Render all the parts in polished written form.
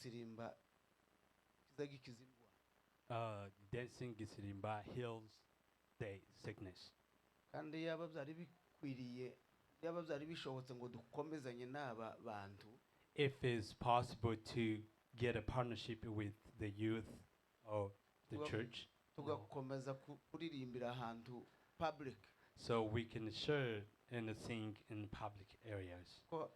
Gisirimba kiza gikiza indwara. Dancing Gisirimba heals the sickness. Kandi yaba byari bikwiriye, yaba byari bishobotse ngo dukomezanye n'aba bantu, If it's possible to get a partnership with the youth of the church, tugakomeza kuririmbira ahantu public, so we can share and sing in public areas. Ko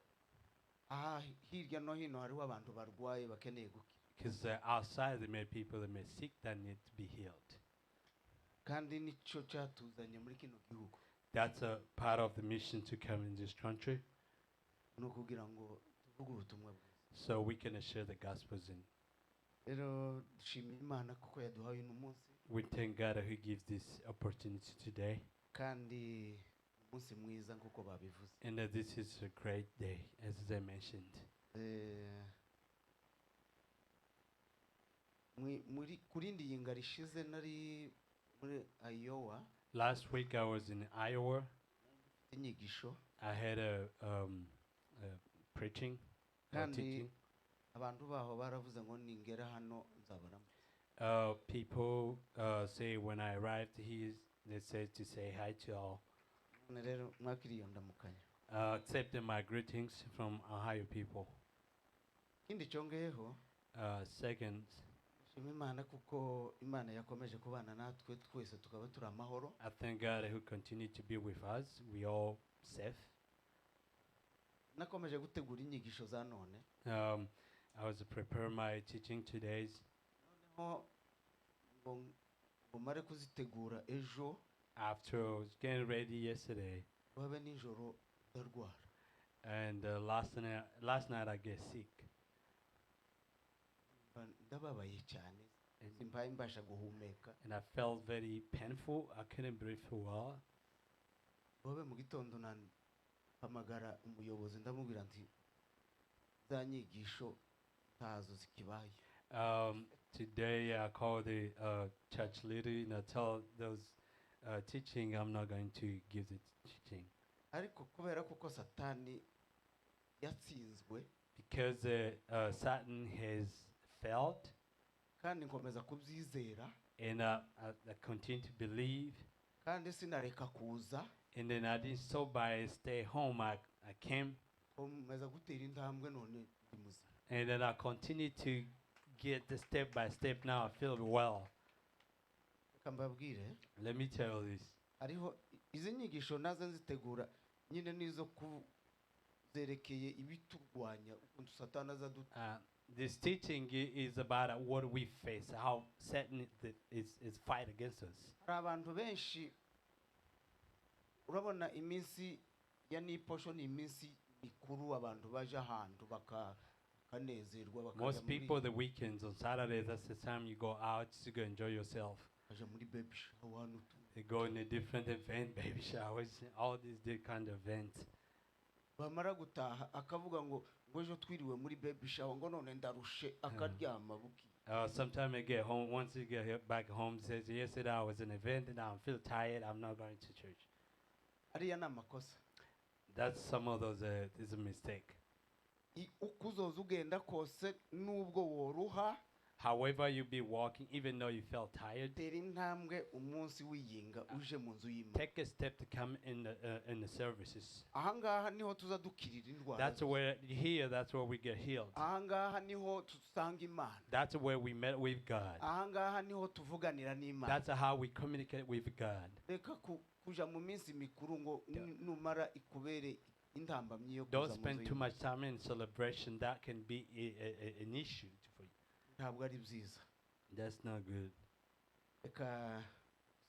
aha hirya no hino hariho abantu barwaye bakeneye gukira. Because outside there may people that may sick that need to be healed. Kandi nicyo cyatuzanye muri kino gihugu. That's a part of the mission to come in this country, ni ukugira ngo tuvuge ubutumwa bwiza, so we can share the gospels. In Rero dushimira Imana kuko yaduhaye uno munsi. We thank God who gives this opportunity today, Kandi umunsi mwiza nk'uko babivuze. And that this is a great day, as I mentioned. Muri kurindi yinga rishize nari muri Iowa. Last week I was in Iowa. Mfite inyigisho. I had a preaching, or Kandi teaching. Abantu baho baravuze ngo ningera hano nzabona. People say when I arrived here, they said to say hi to all. None rero mwakiriye iyo ndamukanyo. Accepting my greetings from Ohio people. Ikindi cyongeyeho, Second, shima Imana kuko Imana yakomeje kubana natwe twese tukaba turi amahoro. I thank God who continued to be with us. We all safe. Nakomeje gutegura inyigisho za none. I was preparing my teaching today. Noneho ngo mare kuzitegura ejo, After I was getting ready yesterday, babe nijoro ndarwara. And last night I get sick. Ndababaye cyane, simbaye mbasha guhumeka. And I felt very painful. I couldn't breathe well. Babe mu gitondo mpamagara umuyobozi, ndamubwira nti za nyigisho ntazo zikibaye. Today I called the church leader and I tell those teaching I'm not going to give the teaching. Ariko kubera kuko Satani yatsinzwe, Because Satan has failed, kandi nkomeza kubyizera, and I continue to believe, kandi sinareka kuza, and then I didn't stop by stay home. I came, nkomeza gutera intambwe, none ndi muzima. And then I continued to get the step by step. Now I feel well. Reka mbabwire. Let me tell you this. Hariho izi nyigisho nazo nzitegura nyine nizo ku zerekeye ibiturwanya, ukuntu Satani aza This teaching is about what we face, how Satan is fight against us. Hari abantu benshi, urabona iminsi ya niposho ni iminsi mikuru, abantu baje ahantu bakanezerwa, bakajya Most muri people, the weekends on Saturday, that's the time you go out to go enjoy yourself. Baja muri baby shower n'utu. They go in a different event, baby showers, all these different kind of events. Bamara gutaha akavuga ngo ejo twiriwe muri baby shower, ngo none ndarushe, akaryama buki. Sometime you get home, once you get back home, says, "Yesterday I was in an event and I feel tired, I'm not going to church." Ariya ni amakosa. That's some of those, is a mistake. Uko uzoza ugenda kose, nubwo woruha, However you be walking, even though you felt tired, tera intambwe umunsi wiyinga uje mu nzu y'Imana. Take a step to come in the services. Ahangaha niho tuza dukirira indwara. That's where, here, that's where we get healed. Ahangaha niho dusanga Imana. That's where we met with God. Ahangaha niho tuvuganira n'Imana. That's how we communicate with God. Reka kuja mu minsi mikuru ngo numara ikubere intambamyi yo Don't kuza mu nzu spend too y'Imana. Much time in celebration. That can be an issue for you. Ntabwo ari byiza. That's not good. Reka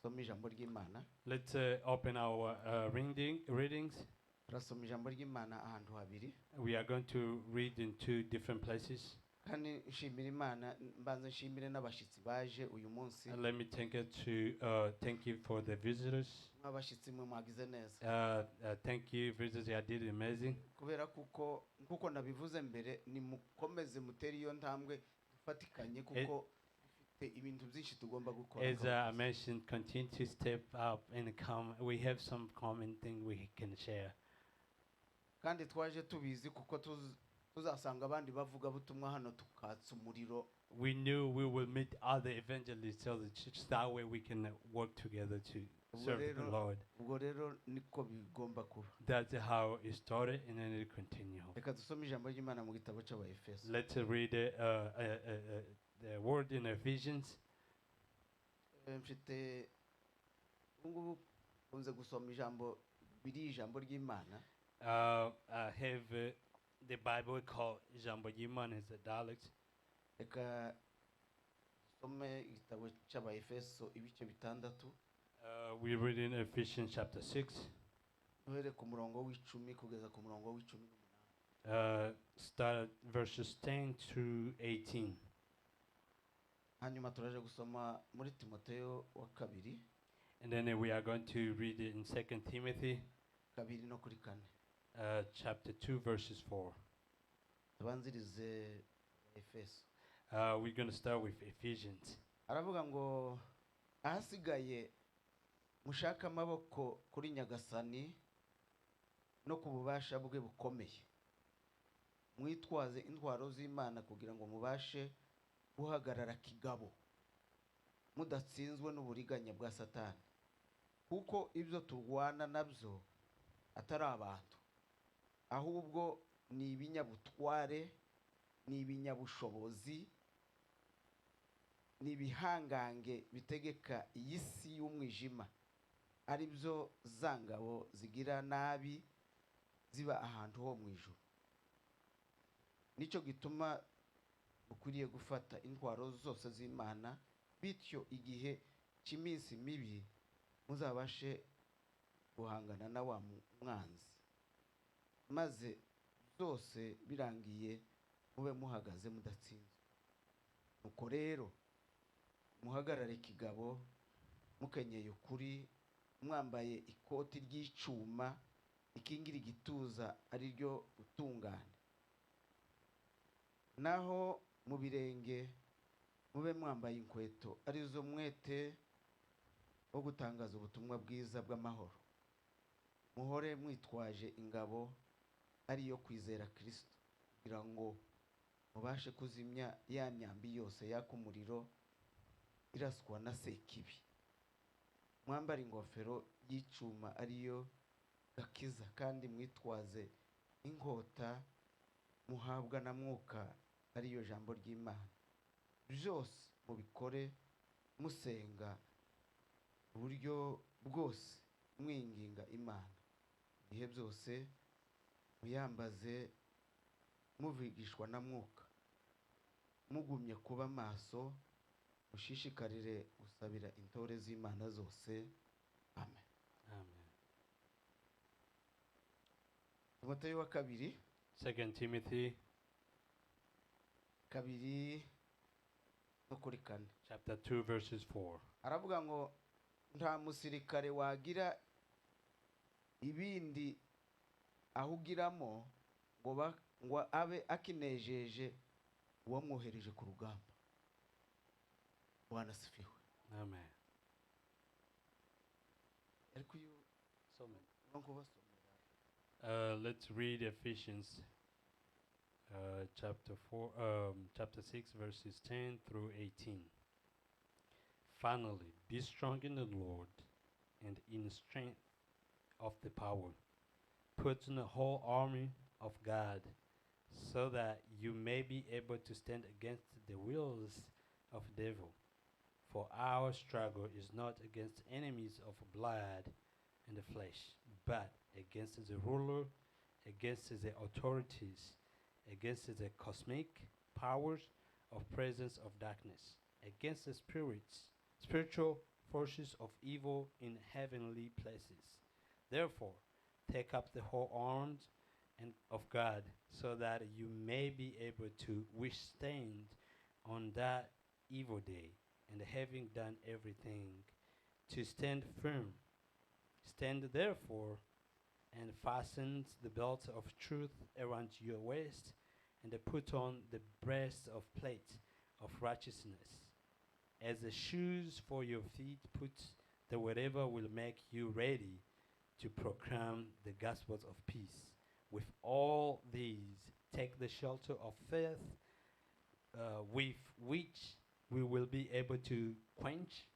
some ijambo ry'Imana. Let's open our readings. Turasoma ijambo ry'Imana ahantu habiri. We are going to read in two different places. Kandi nshimira Imana, mbanza nshimire n'abashyitsi baje uyu munsi. And let me thank you for the visitors. Mw'abashyitsi mwe, mwagize neza. Thank you, visitors. You did amazing. Kubera kuko nkuko nabivuze mbere, nimukomeze mutere iyo ntambwe dufatikanye, kuko dufite ibintu byinshi tugomba gukora. As I mentioned, continue to step up and come. We have some common thing we can share. Kandi twaje tubizi kuko Tuzasanga abandi bavugabutumwa hano tukatsa umuriro. We knew we will meet other evangelists of the church. That way we can work together to serve the Lord. Ubwo rero niko bigomba kuba. That's how it started, and then it continued. Reka dusome ijambo ry'Imana mu gitabo cy'Abaefeso. Let's read the word in Ephesians. Eh, mfite ubu ngubu nkunze gusoma ijambo biri ijambo ry'Imana. I have the Bible called Ijambo ry'Imana is a dialect. Reka dusome igitabo cy'Abaefeso ibice 6. We read in Ephesians chapter 6, duhere ku murongo w'10 kugeza ku murongo w'18. Start verses 10 to 18. Hanyuma turaje gusoma muri Timoteyo wa kabiri And then we are going to read it in 2 Timothy 2 no kuri 4. Chapter 2, verses 4. Tubanzirize Efeso. We're going to start with Ephesians. Aravuga ngo ahasigaye mushake amaboko kuri Nyagasani no ku bubasha bwe bukomeye, mwitwaze intwaro z'Imana kugira ngo mubashe guhagarara kigabo mudatsinzwe n'uburiganya bwa Satani, kuko ibyo turwana nabyo atari abantu, ahubwo ni ibinyabutware, ni ibinyabushobozi, ni ibihangange bitegeka iyi si y'umwijima, ari byo za ngabo zigira nabi ziba ahantu ho mu ijuru. Nicyo gituma ukwiriye gufata intwaro zose z'Imana, bityo igihe cy'iminsi mibi muzabashe guhangana na wa mwanzi, maze byose birangiye mube muhagaze mudatsinzwe. Nuko rero muhagarare kigabo, mukenyeye ukuri, mwambaye ikoti ry'icuma ikingira igituza ari ryo utungane, naho mu birenge mube mwambaye inkweto arizo mwete wo gutangaza ubutumwa bwiza bw'amahoro. Muhore mwitwaje ingabo ariyo kwizera Kristo, kugira ngo mubashe kuzimya ya myambi yose yaka umuriro iraswa na Sekibi. Mwambare ingofero y'icuma ariyo gakiza, kandi mwitwaze inkota muhabwa na Mwuka ariyo jambo ry'Imana. Byose mubikore musenga uburyo bwose mwinginga Imana ibihe byose, muyambaze muvigishwa na Mwuka, mugumye kuba maso, mushishikarire gusabira intore z'Imana zose. Amen. Amen. Timoteyo wa kabiri Second Timothy 2 no kuri 4. Chapter 2 verses 4. Aravuga ngo nta musirikare wagira ibindi ahugiramo ngo abe akinejeje uwamwohereje ku rugamba. Bwana asifiwe. Amen. Ariko uyu Some. No kubasomera. Let's read Ephesians chapter 4, chapter 6, verses 10 through 18. Finally, be strong in the Lord and in the strength of the power. Put on the whole army of God, so that you may be able to stand against the wiles of devil. For our struggle is not against enemies of blood and the flesh, but against the ruler, against the authorities, against the cosmic powers of presence of darkness, against the spiritual forces of evil in heavenly places. Therefore, take up the whole arms and of God, so that you may be able to withstand on that evil day, and having done everything, to stand firm. Stand therefore, and fasten the belt of truth around your waist, and put on the breast of plate of righteousness. As the shoes for your feet, put the whatever will make you ready to proclaim the gospel of peace. With all these, Take the shelter of faith, with which we will be able to quench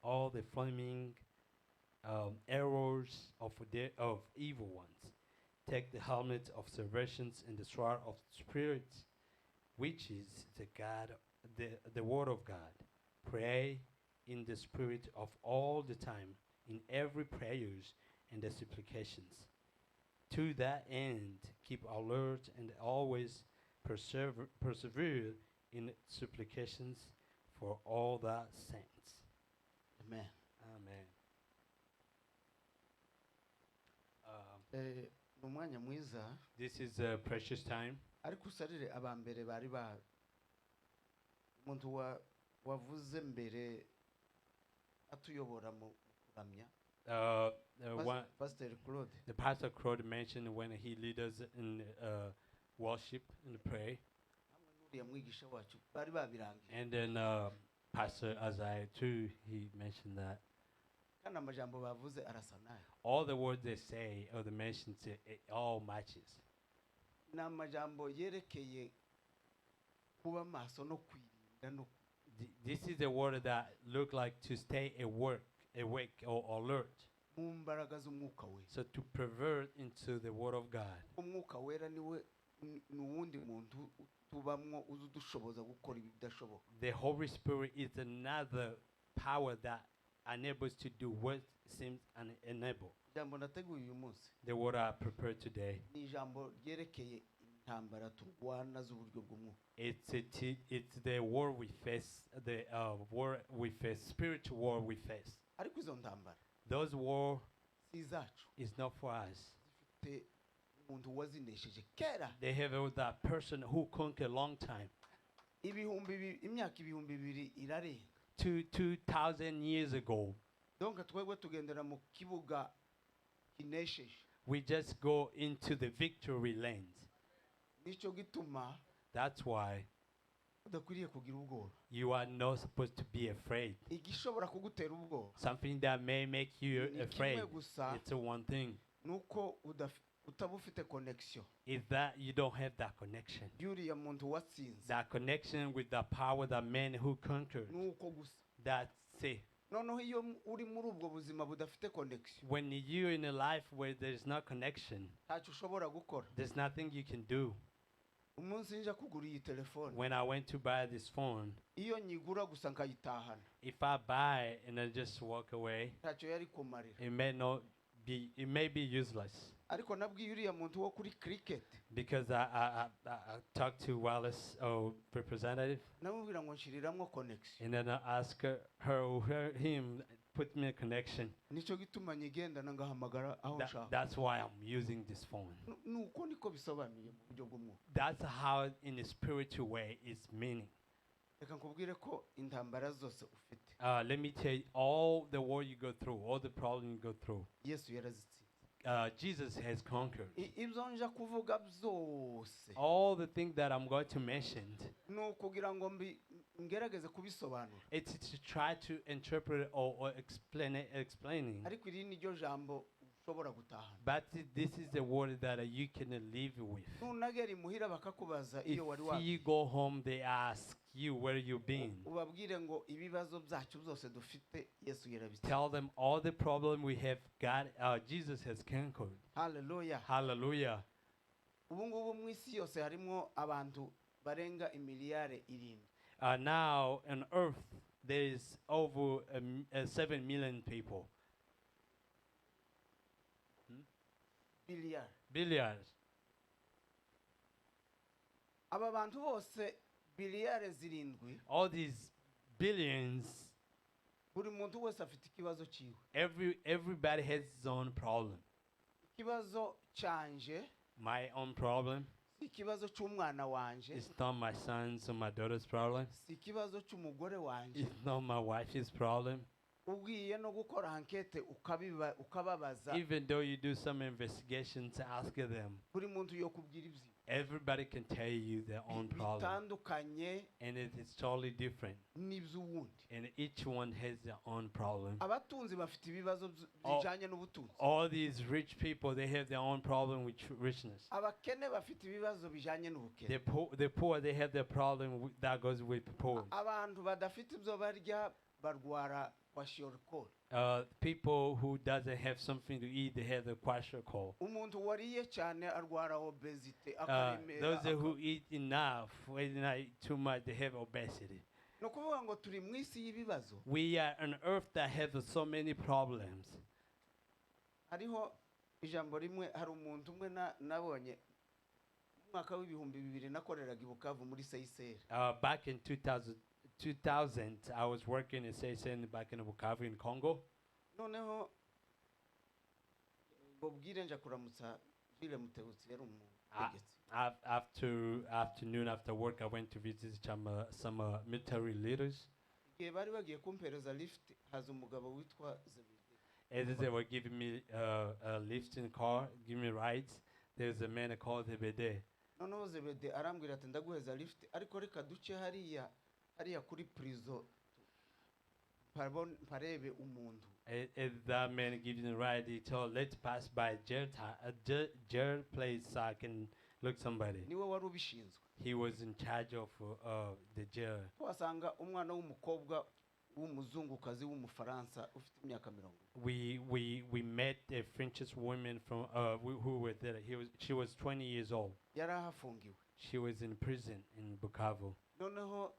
all the flaming arrows of evil ones. Take the helmet of salvation and the sword of Spirit, which is the word of God. Pray in the Spirit of all the time, in every prayers and the supplications. To that end, keep alert and always persevere in supplications for all the saints. Amen. Amen. Ni umwanya mwiza. This is a precious time. Ariko usarire aba mbere bari ba umuntu wa wavuze mbere atuyobora mu kuramya. One, Pasiteri Claude. The Pastor Claude mentioned when he lead us in worship and pray, Hamwe n'uriya mwigisha wacu bari babirangije. And then Pastor Isaiah too, he mentioned that Kandi amajambo bavuze arasa nayo. All the words they say or the mentions, it all matches. Ni amajambo yerekeye kuba maso no kwirinda no This is the word that look like to stay awake or alert. Mu mbaraga z'Umwuka Wera. So to pervert into the word of God. Umwuka Wera niwe ni uwundi muntu tubamwo uzi udushoboza gukora ibidashoboka. The Holy Spirit is another power that enables to do what seems unable. Ijambo nateguye uyu munsi The word I prepared today, ni ijambo ryerekeye intambara turwana z'uburyo bw'umwuka. it's the war we face, the war we face, spiritual war we face. Ariko izo ntambara Those war si izacu. Is not for us. Zifite umuntu wazinesheje kera. They have that person who conquered a long time. Imyaka 2000 irarenga. 2,000 years ago. Donc twebwe tugendera mu kibuga kinesheje. We just go into the victory lanes. Nicyo gituma That's why udakwiriye kugira ubwoba. You are not supposed to be afraid. Igishobora kugutera ubwoba Something that may make you ni kimwe afraid. gusa. It's a one thing. Ni uko utaba ufite connection Is that you don't have that connection. y'uriya muntu watsinze. That connection with the power, the man who conquered. Ni uko gusa. That's it. Noneho iyo uri muri ubwo buzima budafite connection, When you're in a life where there's no connection, ntacyo ushobora gukora. There's nothing you can do. Umunsi nja kugura iyi telefone, When I went to buy this phone, iyo nyigura gusa nkayitahana, if I buy and I just walk away, ntacyo yari kumarira. It may not be, it may be useless. Ariko nabwiye uriya muntu wo kuri Cricket, Because I talked to Wireless representative, namubwira ngo nshyiriramo connection. And then I asked her, him, put me a connection. Nicyo gituma nyigendana ngahamagara aho nshaka. That's why I'm using this phone. Nuko niko bisobanuye mu buryo bw'umwuka. That's how, in a spiritual way, it's meaning. Reka nkubwire ko intambara zose ufite, Let me tell you, all the war you go through, all the problem you go through, Yesu yarazitsinze. Jesus has conquered. Ibyo nja kuvuga byose All the things that I'm going to mention, ni ukugira ngo ngerageze kubisobanura. It's to try to interpret or explain it, explaining. Ariko iri ni ryo jambo ushobora gutahana. But this is the word that you can live with. Nunagera imuhira bakakubaza If iyo wari wagiye, you go home, they ask you where you've been. Ubabwire ngo ibibazo byacu byose dufite Yesu yarabitsinze. Tell them all the problem we have got, Jesus has conquered. Haleluya. Hallelujah. Ubu ngubu mu isi yose harimo abantu barenga imiliyare 7. Now on earth, there is over 7 million people. Biliyari. Billiards. Aba bantu bose biliyare 7, All these billions, buri muntu wese afite ikibazo cyiwe. everybody has his own problem. Ikibazo cyanje My own problem si ikibazo cy'umwana wanje, is not my son's or my daughter's problem. Si ikibazo cy'umugore wanje. It's not my wife's problem. Ugiye no gukora enquête ukabiba ukababaza, Even though you do some investigations to ask them, buri muntu yokubwira ibyiwe. Everybody can tell you their own problem, bitandukanye and it is totally different. N'iby'uwundi. And each one has their own problem. Abatunzi bafite ibibazo bijanye n'ubutunzi. All these rich people, they have their own problem with richness. Abakene bafite ibibazo bijanye n'ubukene. The poor, they have their problem that goes with poor. Abantu badafite ibyo barya barwara kwashiorkor. People who doesn't have something to eat, they have the kwashiorkor. Umuntu wariye cyane arwara obésité, akaremera. Those who eat enough, when they not eat too much, they have obesity. Ni ukuvuga ngo turi mu isi y'ibibazo. We are on earth that have so many problems. Hariho ijambo rimwe, hari umuntu umwe nabonye mu mwaka w'2000, nakoreraga i Bukavu muri CICR. Back in 2000, I was working in CICR back in Bukavu in Congo. Noneho ngo bwire nja kuramutsa Jules Mutebutsi, yari umutegetsi. After afternoon, after work, I went to visit some military leaders. Igihe bari bagiye kumpereza lift, haza umugabo witwa Zebede. As they were giving me a lift in the car, giving me rides, there's a man called Zebede. Noneho Zebede arambwira ati: "Ndaguheza lift, ariko reka duce hariya hariya kuri prison mparebe umuntu." And that man giving the ride, he told, "Let's pass by jail place so I can look somebody." Niwe wari ubishinzwe. He was in charge of the jail. Tuhasanga umwana w'umukobwa w'umuzungukazi w'umufaransa ufite imyaka 40. We met a French woman from who were there. She was 20 years old. Yari ahafungiwe. She was in prison in Bukavu. Noneho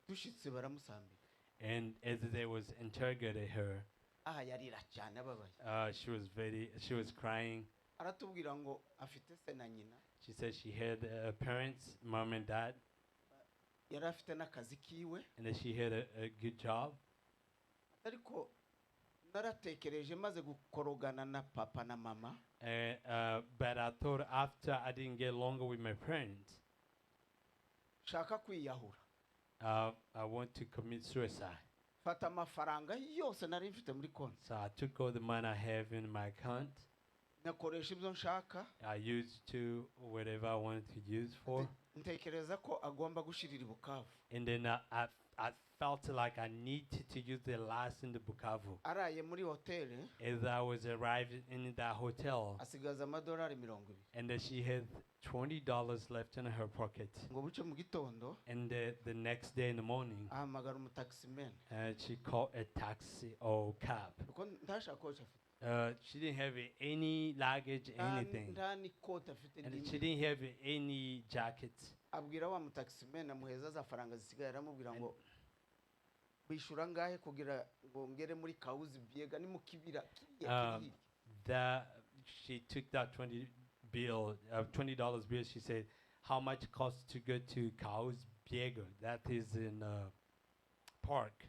dushitse baramusambika. And as they was interrogating her, Aha yarira cyane ababaye. She was crying. Aratubwira ngo afite se na nyina. She said she had parents, mom and dad, Yari afite n'akazi kiwe. And that she had a good job. Ariko naratekereje maze gukorogana na papa na mama, But I thought after I didn't get longer with my parents, nshaka kwiyahura. I want to commit suicide. Fata amafaranga yose nari mfite muri konti, So I took all the money I have in my account. Nyakoresha ibyo nshaka. I used to whatever I wanted to use for. Ntekereza ko agomba gushirira i Bukavu. And then I felt like I needed to use the last in the Bukavu. Araye muri hoteli, As I was arriving in that hotel, asigaza amadolari 20. And then she had $20 left in her pocket. Ngo buce mu gitondo, And the next day in the morning, ahamagara umutaximan, she called a taxi or cab. Kuko nta shakoshi afite. She didn't have any luggage, anything. Nta n'ikoti afite And n'imwe. she didn't have any jacket. Abwira wa mutaximan, amuheza za faranga zisigaye, aramubwira ngo bishyura ngahe kugira ngo ngere muri Kahuzi Biega, ni mu kibira kiriya kiri hirya. That she took that 20 bill, $20 bill. She said, "How much costs to go to Kahuzi Biega?" That is in park.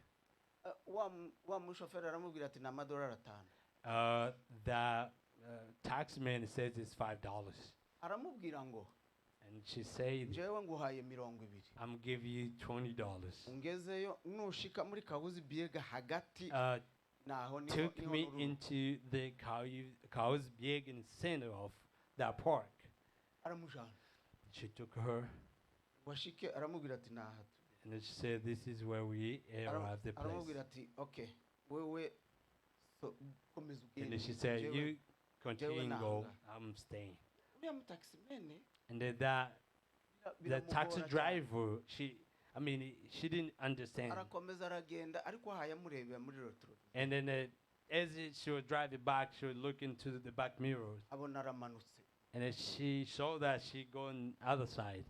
Wa mushoferi aramubwira ati ni amadolari 5. The taxman says it's $5, Aramubwira ngo and she said, njyewe nguhaye 20, "I'm give you $20." ungezeyo nushika muri Kahuzi Biega hagati, naho niho Took niho me nururu. Into the Kahuzi Biega center of that park. Aramujana. She took her, Washike aramubwira ati naha. And then she said, "This is where we arrived the place." Aramubwira ati okay, wewe so komeza And ugende. then she said, "You continue and go. Nanga. I'm staying." Uriya mutaximan And then that the taxi biramugora cyane. Driver, she, I mean, she didn't understand. Arakomeza aragenda, ariko ahaye amurebera muri rétroviseur. And then as she would drive it back, she would look into the back mirrors, Abona aramanutse. And then she saw that she go on other side.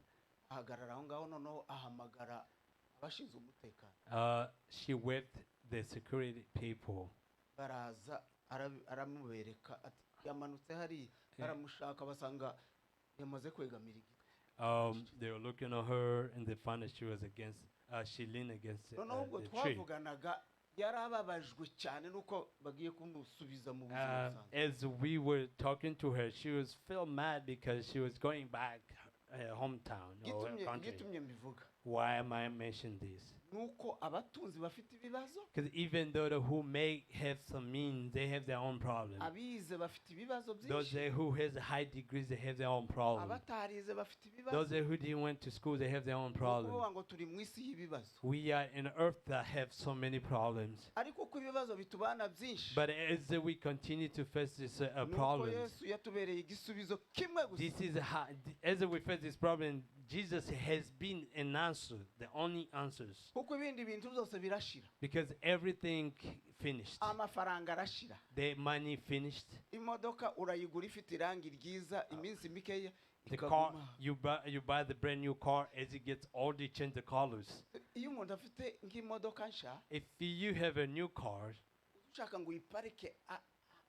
Ahagarara aho ngaho, noneho ahamagara abashinzwe umutekano. She whipped the security people. Baraza, aramubereka ati yamanutse hariya. Baramushaka basanga yamaze kwegamira igiti. They were looking at her, and they found that she was against. She leaned against Noneho ubwo the tree. twavuganaga yarababajwe cyane nuko bagiye kumusubiza mu buzima busanzwe. As we were talking to her, she was feel mad because she was going back her hometown or her Gitumye country. Gitumye mbivuga, Why am I mentioning this? Nuko abatunzi bafite ibibazo, Because even though the who may have some means, they have their own problem. Abize bafite ibibazo Those byinshi, who has high degrees, they have their own problem. Abatarize bafite ibibazo. Those who didn't went to school, they have their own Ni problem. ukuvuga ngo turi mu isi y'ibibazo. We are in an earth that have so many problems. Ariko uko ibibazo bitubana byinshi, But as we continue to face these nuko problems, Yesu yatubereye igisubizo kimwe gusa. This is how, as we face this problem, Jesus has been an answer, the only answers. Kuko ibindi bintu byose birashira. Because everything finished. Amafaranga arashira. The money finished. Imodoka urayigura ifite irangi ryiza, iminsi mikeya The car, ikaguma. you buy the brand new car, as it gets older, you change the colors. Iyo umuntu afite nk'imodoka nsha, If you have a new car, ushaka ngo uyiparike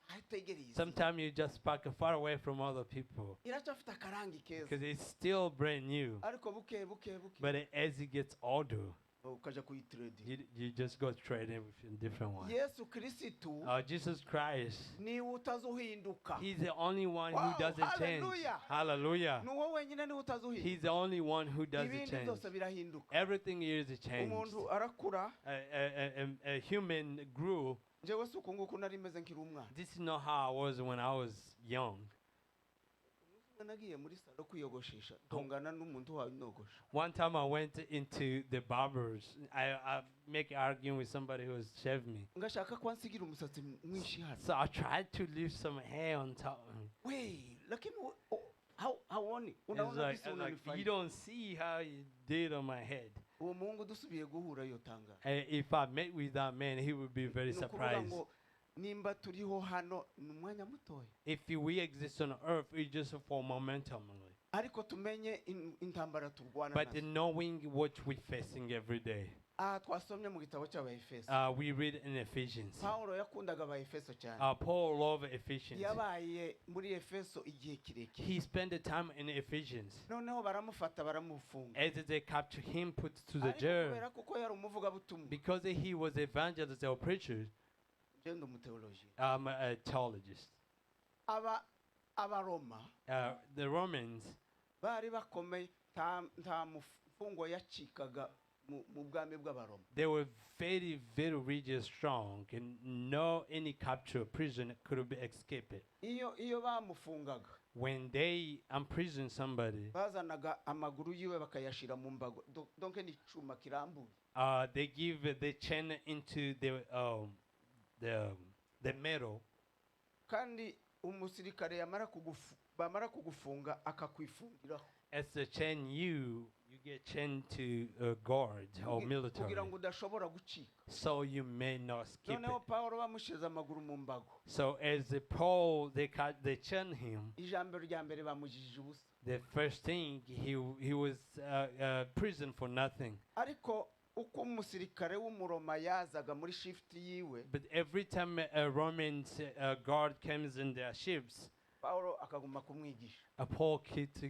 ahategereye izindi. Sometimes you just park far away from other people Iracyafite akarangi keza, because it's still brand new. Ariko buke buke buke But as it gets older, ukaja kuyitrade. you just go trade it with a different one. Yesu Kirisitu Jesus Christ, niwe utazuhinduka. He's the only one Wow, who doesn't change. Hallelujah. Hallelujah. Ni uwo wenyine niwe utazuhinduka. He's the only one who doesn't Ibindi change. Byose birahinduka. Everything is changed. Umuntu arakura. A human grew. Njyewe si uku nguku nari meze nkiri umwana. This is not how I was when I was young. Nagiye muri salon kwiyogoshesha, ntongana n'umuntu wanyogosha. One time I went into the barbers. I make arguing with somebody who was shaving me. Ngashaka ko ansigira umusatsi mwinshi hano. So I tried to leave some hair on top of me. We lakini hauoni, It's unaona like, gisi I'm like, you unanifanya. Don't see how you did on my head. Uwo muhungu dusubiye guhura yotangara. And if I met with that man, he would be very Ni ukuvuga surprised. Ngo nimba turiho hano ni umwanya mutoya, If we exist on earth, it's just for momentumly. Ariko tumenye intambara turwana But nazo. Knowing what we're facing every day, Aha twasomye mu gitabo cy'Abaefeso, we read in Ephesians. Pawulo yakundaga Abaefeso cyane. Paul loved Ephesians. Yabaye muri Efeso igihe kirekire. He spent the time in Ephesians. Noneho baramufata baramufunga. As they captured him, put to the Ariko jail. Kubera kuko yari umuvugabutumwa, Because he was evangelist or preacher, ngenda umuteoloji, I'm a theologist. Aba Abaroma The Romans, bari bakomeye, nta nta mufungwa yacikaga mu bwami bw'Abaroma. They were very, very religious strong, and no any capture prison could be escaped. Iyo iyo bamufungaga, When they imprison somebody, bazanaga amaguru yiwe bakayashira mu mbago, donc ni icuma kirambuye. They give the chain into the metal. Kandi umusirikare yamara kugufu, bamara kugufunga akakwifungiraho. As the chain, you get chained to a guard or military, Kugira ngo udashobora gucika. So you may not skip Noneho it. Pawulo bamushize amaguru mu mbago, So as the Paul, they chain him. Ijambo rya mbere bamujijije ubusa. The first thing he was prison for nothing. Ariko uko umusirikare w'Umuroma yazaga muri shift yiwe, But every time a Roman guard comes in their ships, Pawulo akaguma kumwigisha. Paul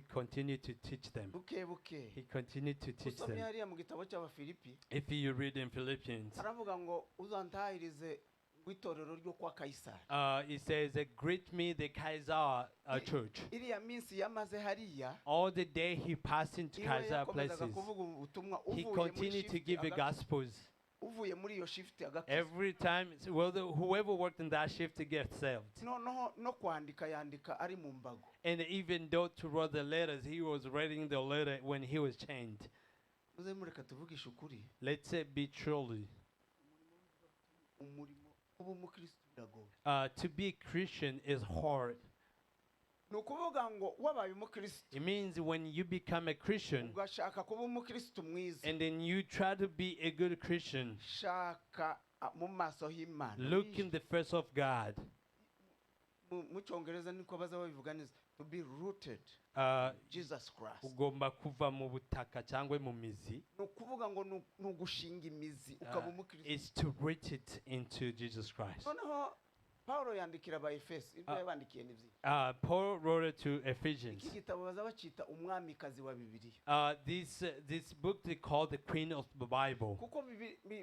continued to teach them. Buke buke. He continued to teach Usomye them. Hariya mu gitabo cy'Abafilipi, If you read in Philippians, aravuga ngo uzantahirize ngo itorero ryo kwa Kayisari. It says, "Greet me the Kaiser church." Iriya minsi yamaze hariya, All the day he passed into iwe Kaiser yakomezaga places. Kuvuga ubutumwa He uvuye muri continued to shift give the gospels. Uvuye muri iyo shift agakiza. Every time, well, whoever worked in that shift gets saved. Noneho no kwandika yandika ari mu mbago. And even though to write the letters, he was writing the letter when he was chained. Muze mureka tuvugishe ukuri. Let's say be truly. Umurimo kuba umukristo biragoye. To be Christian is hard. Ni ukuvuga ngo wabaye umukristo, It means when you become a Christian ugashaka kuba umukristo mwiza, and then you try to be a good Christian, shaka mu maso h'Imana. Look in the face of God. Mu cyongereza niko baza babivuga neza, to be rooted Jesus Christ. Ugomba kuva mu butaka cyangwa mu mizi. Ni ukuvuga ngo ni ugushinga imizi ukaba umukristo. Is to root it into Jesus Christ. Noneho Pawulo yandikira Abaefeso, ibyo yabandikiye ni byinshi. Paul wrote it to Ephesians. Iki gitabo baza bacyita umwamikazi wa Bibiliya. This book they call the Queen of the Bible Kuko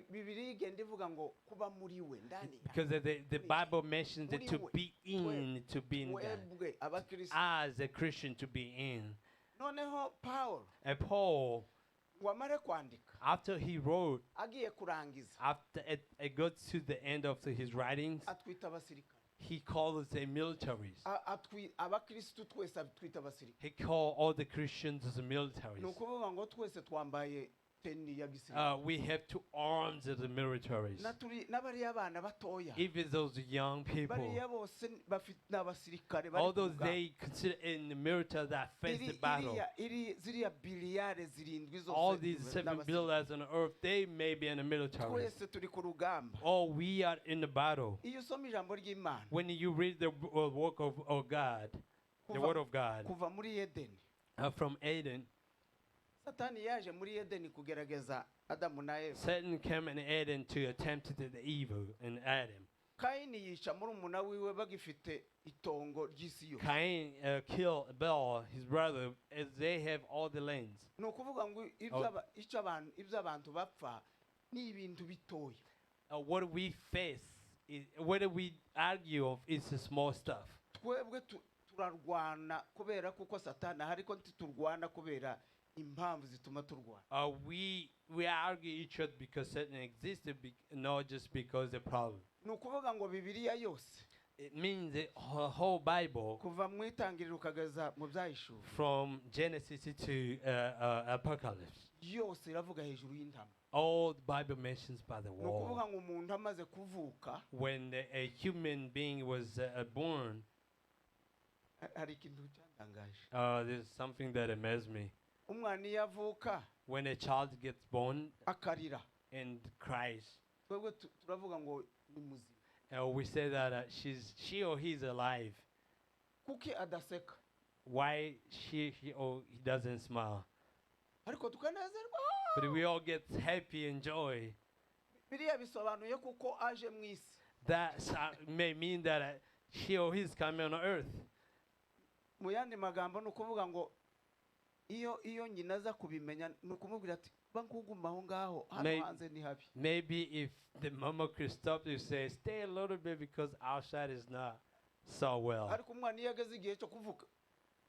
Bibiliya igenda ivuga ngo kuba muri we ndani yawe. Because the Bible mentions it to be in God, Twebwe abakristo. As a Christian to be in. Noneho Pawulo And Paul, Ngo amare kwandika, After he wrote, agiye kurangiza, after it got to the end of his writings, atwita abasirikare. He called us a militaries. Abakirisitu twese atwita abasirikare. He called all the Christians as Ni militaries. Ukuvuga ngo twese twambaye tenue ya gisirikare. We have two arms as the militaries. N'abariya bana batoya, Even those young people, bariya bose bafite ni abasirikare bari all ku those rugamba. They consider in the military that face the battle. Iri ziriya biliyare 7 zose All these ni 7 abasirikare. Billions on earth, they may be in the military. Twese turi ku rugamba. Oh, we are in the battle. Iyo usoma ijambo ry'Imana, When you read the work of God, the kuva, word of God, kuva muri Edeni, from Eden, Satani yaje muri Edeni kugerageza Adamu na Eva. Satan came in Eden to attempt the evil in Adam. Kayini yica murumuna wiwe bagifite itongo ry'isi yose. Cain killed Abel, his brother, as they have all the lands. Ni ukuvuga ngo ibyo Oh. icyo abantu, ibyo abantu bapfa ni ibintu bitoya. What we face, is, what we argue of, is the small stuff. Twebwe turarwana kubera kuko Satani ahari, ariko ntiturwana kubera impamvu zituma turwana. We argue each other because Satan existed, not just because the problem. Ni ukuvuga ngo Bibiliya yose, It means the whole Bible, kuva mu Itangiriro ukageza mu Byahishuwe, from Genesis to Apocalypse, yose iravuga hejuru y'intambara. All the Bible mentions by the Ni ukuvuga war. Ngo umuntu amaze kuvuka, When a human being was born, hari ikintu cyantangaje. There's something that amazed me. Umwana iyo avuka When a child gets born akarira, and cries, twebwe turavuga ngo ni muzima. We say that she or he's alive. Kuki adaseka? Why he or he doesn't smile? Ariko tukanezerwa. But we all get happy and joy. Biriya bisobanuye kuko aje mu isi. That may mean that she or he's coming on earth. Mu yandi magambo ni ukuvuga ngo iyo nyina aza kubimenya ni ukumubwira ati ba nkuguma aho ngaho, hano hanze ni habi. Maybe if the mama could stop to say, stay a little bit because outside is not so well. Ariko umwana iyo ageze igihe cyo kuvuka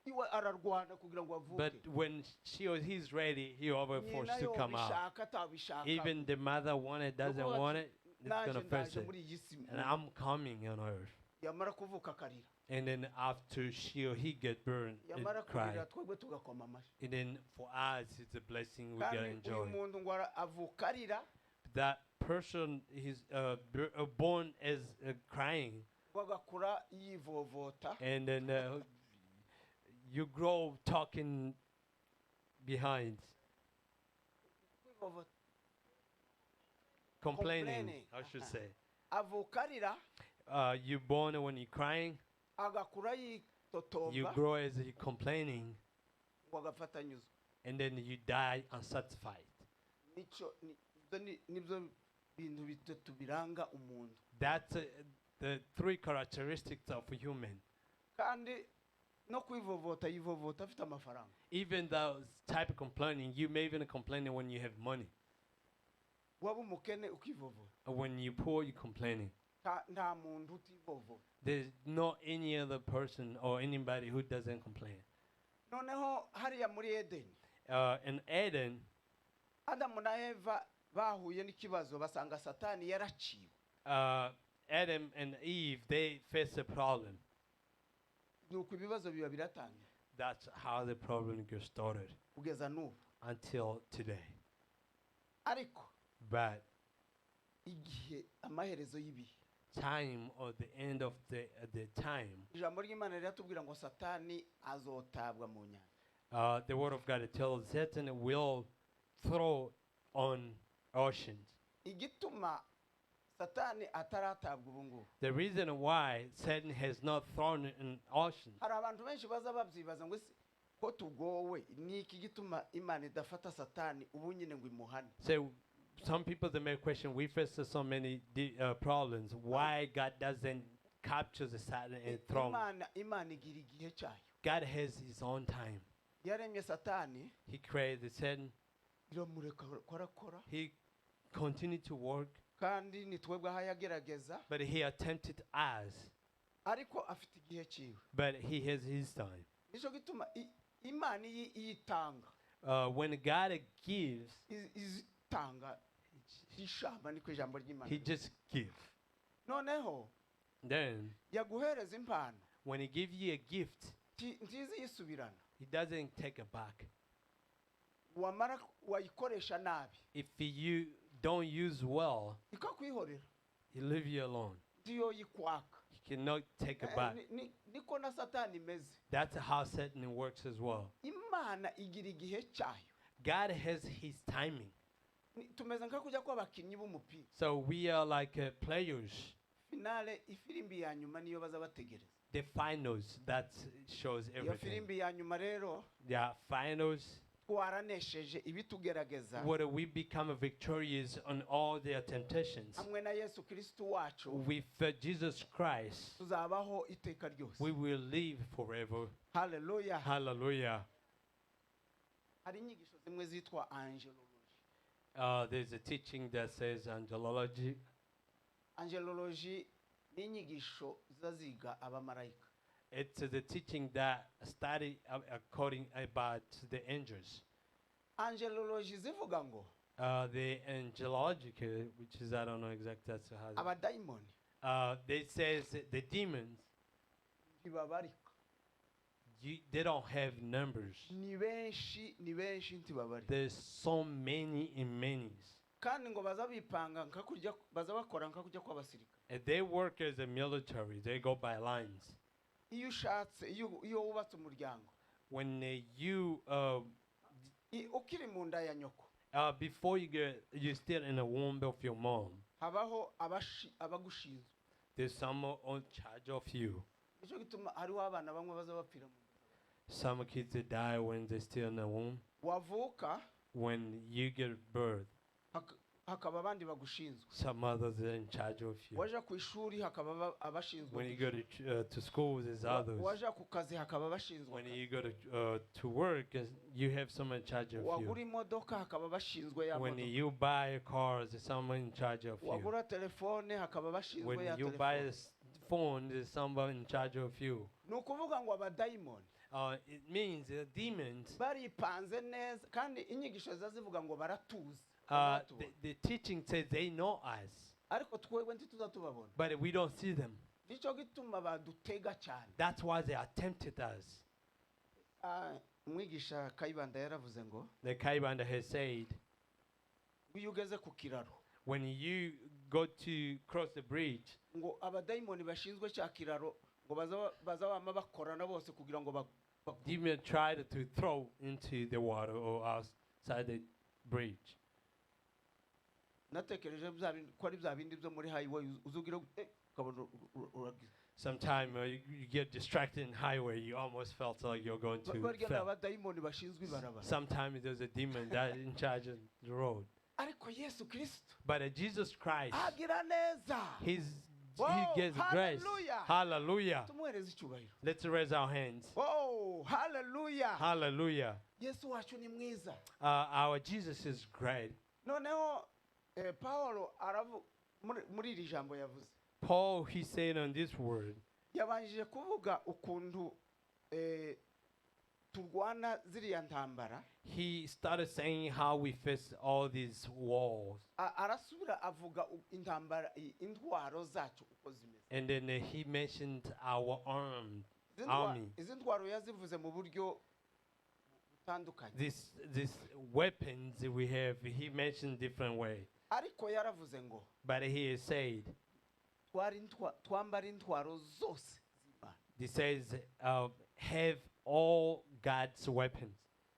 iwe ararwana kugira ngo avuke. But when she or he's ready, he over Nyina forced to come out. yobishaka atabishaka, Even the mother want it, doesn't Nukuvuga want ati, it, it's naje gonna face ndaje it. Muri iyi si. And I'm coming on earth. Yamara kuvuka akarira. And then after she or he get burned and Yamara cry. Kurira twebwe tugakoma amashyi. And then for us, it's a blessing we Kandi get uyu enjoy. Muntu ngo avuka arira, That person is born as crying, ngo agakura yivovota. And then you grow talking behind, Kwivovota. Complaining, Complaining. I should say. Avuka arira, You born when you're crying, agakura you yitotomba, grow as you're complaining, ngo agafata anyuzwe. And then you die unsatisfied. Nicyo nibyo bintu bitatu biranga umuntu. That's the three characteristics of a human. Kandi no kwivovota yivovota afite amafaranga. Even those type of complaining, you may even complain when you have money. Waba umukene ukivovota. When you're poor, you're complaining. Nta muntu utivovota. There's not any other person or anybody who doesn't complain. Noneho hariya muri Edeni, In Eden, Adamu na Eva bahuye n'ikibazo basanga Satani yaraciwe. Adam and Eve, they faced a problem. Nuko ibibazo biba biratangira. That's how the problem gets started Kugeza n'ubu. Until today. Ariko But igihe amaherezo y'ibihe, time or the end of the time, ijambo ry'Imana riratubwira ngo Satani azotabwa mu nyanja. The word of God tells Satan will throw on oceans. Igituma Satani ataratabwa ubu ngubu, The reason why Satan has not thrown in oceans, hari abantu benshi baza babyibaza ngo ese ko tugowe ni iki gituma Imana idafata Satani ubu nyine ngo imuhane? So some people they may question, we face so many problems. Why God doesn't capture the Satan and throw him? Imana igira igihe cyayo. God has his own time. Yaremye Satani, He created Satan. Iramureka arakora. He continued to work, Kandi ni twebwe aho yagerageza, but he attempted us. Ariko afite igihe cyiwe. But he has his time. Nicyo gituma Imana iyi iyitanga, When God gives, izitanga ishamba, niko ijambo ry'Imana He rivuga. Just give. Noneho Then yaguhereza impano, when He gives you a gift, ntizi yisubirana. He doesn't take it back. Wamara wayikoresha nabi, If you don't use well, ikakwihorera. He leave you alone. Ntiyo yikwaka. He cannot take it Eh, back. niko na Satani imeze. That's how Satan works as well. Imana igira igihe cyayo. God has His timing. Tumeze nka kujya kw'abakinnyi b'umupira. So we are like players. Finale, ifirimbi ya nyuma niyo baza bategereza. The finals that shows Iyo everything. firimbi ya nyuma rero, Yeah, finals. twaranesheje ibitugerageza Whether we become victorious on all their temptations. hamwe na Yesu Kristo wacu, With Jesus Christ, tuzabaho iteka ryose. we will live forever. Haleluya. Hallelujah. Hari inyigisho zimwe zitwa angelology. There's a teaching that says angelology. Angelology ni inyigisho ziza ziga abamarayika. It's the teaching that study according about the angels. Angelology zivuga ngo The angelological, which is, I don't know exactly that's how. abadayimoni They says the demons, ntibabarika. They don't have numbers. Ni benshi, ni benshi, ntibabarika. There's so many and many. Kandi ngo baza bipanga nka kurya, baza bakora nka kujya kw'abasirikare. And they work as a military. They go by lines. Iyo ushatse, iyo wubatse umuryango, When you ukiri mu nda ya nyoko, before you get, you're still in the womb of your mom. Habaho abagushinzwe. There's someone on charge of you. Nicyo gituma hariho abana bamwe baza bapfira mu nda. Some kids, they die when they're still in the womb. Wavuka, When you get birth, hakaba abandi bagushinzwe. Some others are in charge of you. Waja ku ishuri hakaba abashinzwe. When you go to school, there's others. Waja ku kazi hakaba abashinzwe When akazi. you go to work, you have someone in charge of Wagura you. Imodoka hakaba abashinzwe ya When modoka. you buy a car, there's someone in charge of you. Wagura telefone hakaba abashinzwe When ya you buy a telefone. Phone, there's someone in charge of you. Ni ukuvuga ngo abadayimoni It means the demons. Baripanze neza, kandi inyigisho ziza zivuga ngo baratuzi. Baratubona. The teaching says they know us, Ariko twebwe ntituza tubabona. But we don't see them. Nicyo gituma badutega cyane. That's why they are tempted us. Ah, umwigisha Kayibanda yaravuze ngo The Kaibanda has said, ngo iyo ugeze ku kiraro, when you go to cross the bridge, ngo abadayimoni bashinzwe cya kiraro ngo baza bama bakorana bose kugira ngo demon tried to throw into the water or outside the bridge. Natekereje bya bindi- ko ari bya bindi byo muri highway uzugira ukabona uragize. Sometimes you get distracted in highway, you almost felt like you're going to Barya ni fail. Abadayimoni bashinzwe ibarabara. Sometimes there's a demon that in charge of the road. Ariko Yesu Kristo But Jesus Christ, agira neza. He Whoa, gives grace. Hallelujah. Hallelujah. Tumuhereze icyubahiro. Let's raise our hands. Oh, haleluya. Hallelujah. Yesu wacu ni mwiza. Our Jesus is great. Noneho Paulo aravu muri iri jambo yavuze, Paul, he said on this word, yabanjije kuvuga ukuntu turwana ziriya ntambara. He started saying how we face all these walls. Arasubira avuga intambara, intwaro zacu uko zimeze. And then he mentioned our armed Izi army. Izi ntwaro yazivuze mu buryo butandukanye. This weapons we have, he mentioned different way. Ariko yaravuze ngo But he said, twambara intwaro zose z'Imana. He says, have all God's weapons.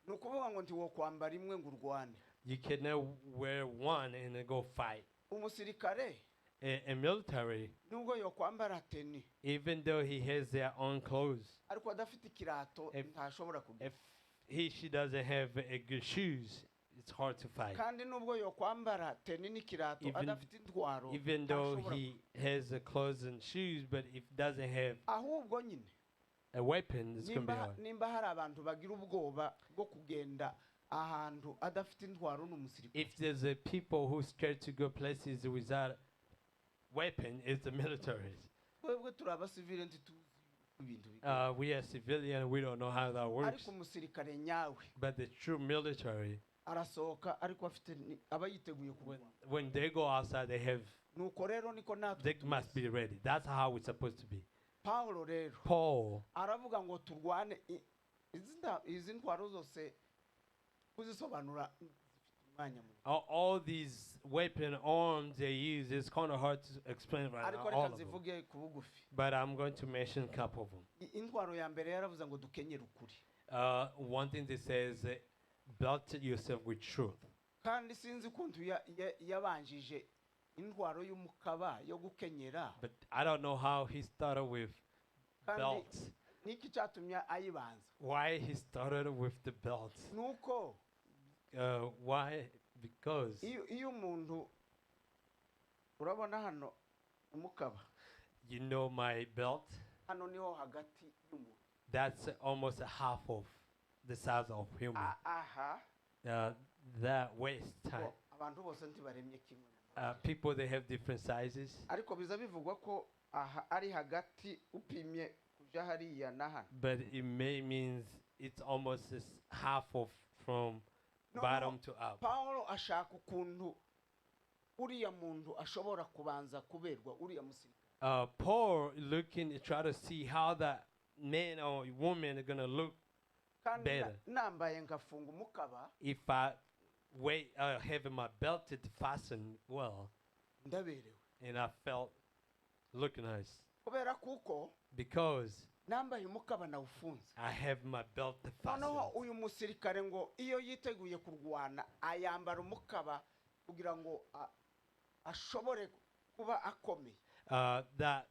Ni ukuvuga ngo ntiwokwambara imwe ngo urwane. You cannot wear one and then go fight. Umusirikare, A military, nubwo yokwambara tenue, even though he has their own clothes, ariko adafite ikirato ntashobora kugira. If he she doesn't have a good shoes, it's hard to fight. Kandi nubwo yokwambara tenue n'ikirato adafite intwaro Even though ntashobora. He has the clothes and shoes, but if doesn't have Ahubwo nyine a weapon, it's gonna be nimba hard. Nimba hari abantu bagira ubwoba bwo kugenda ahantu adafite intwaro, ni umusirikare. If there's a people who scared to go places without weapon, it's the militaries. Twebwe turi abasivile, ntituzi uko ibintu bigenda. We as civilian, we don't know how that works. Ariko umusirikare nyawe But the true military, arasohoka ariko afite ni- aba yiteguye when, kurwana. when they go outside, they have Nuko rero niko natwe they must tumeze. Be ready. That's how it's supposed to be. Pawulo rero Paul aravuga ngo turwane i- izi nda- izi ntwaro zose kuzisobanura zifite umwanya munini. All these weapon arms they use, it's kind of hard to explain right now, Ariko all reka of them. nzivuge ku bugufi. But I'm going to mention a couple of them. I- intwaro ya mbere yaravuze ngo dukenyere ukuri. One thing that says, belt yourself with truth. Kandi sinzi ukuntu ya- ya- yabanjije intwaro y'umukaba yo gukenyera. But I don't know how he started with Kandi belts. niki cyatumye ayibanza? Why he started with the belts? Nuko Why? Because iyo iyo umuntu urabona hano umukaba, you know my belt, hano niho hagati y'umuntu. That's almost a half of the size of human. A- aha. That waist time. Bo, abantu bose ntibaremye kimwe. People, they have different sizes, Ariko biza bivugwa ko aha ari hagati upimye kuja hariya na hano. But it may means it's almost this half of from No, bottom to up. Pawulo ashaka ukuntu uriya muntu ashobora kubanza kuberwa uriya musirikare. Paul looking try to see how that man or woman are gonna look Kandi na- better. Nambaye ngafunga umukaba, If I wait, having my belt to fasten well, ndaberewe and I felt look nice kubera kuko because nambaye umukaba nawufunze. I have my belt to Noneho fasten. uyu musirikare ngo iyo yiteguye kurwana ayambara umukaba kugira ngo a- ashobore kuba akomeye. That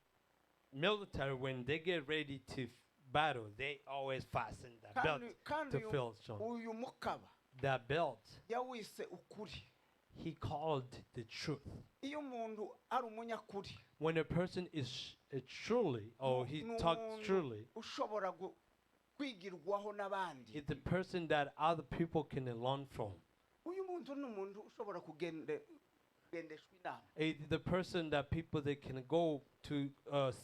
military, when they get ready to battle, they always fasten the belt Kandi kandi to uyu- feel strong. Uyu mukaba That belt, yawise ukuri. He called the truth. Iyo umuntu ari umunyakuri, When a person is truly, or he ni talks umuntu truly, ushobora gu- kwigirwaho n'abandi. It's a person that other people can learn from. Uyu muntu ni umuntu ushobora kugende- kugendeshwa inama. It's the person that people they can go to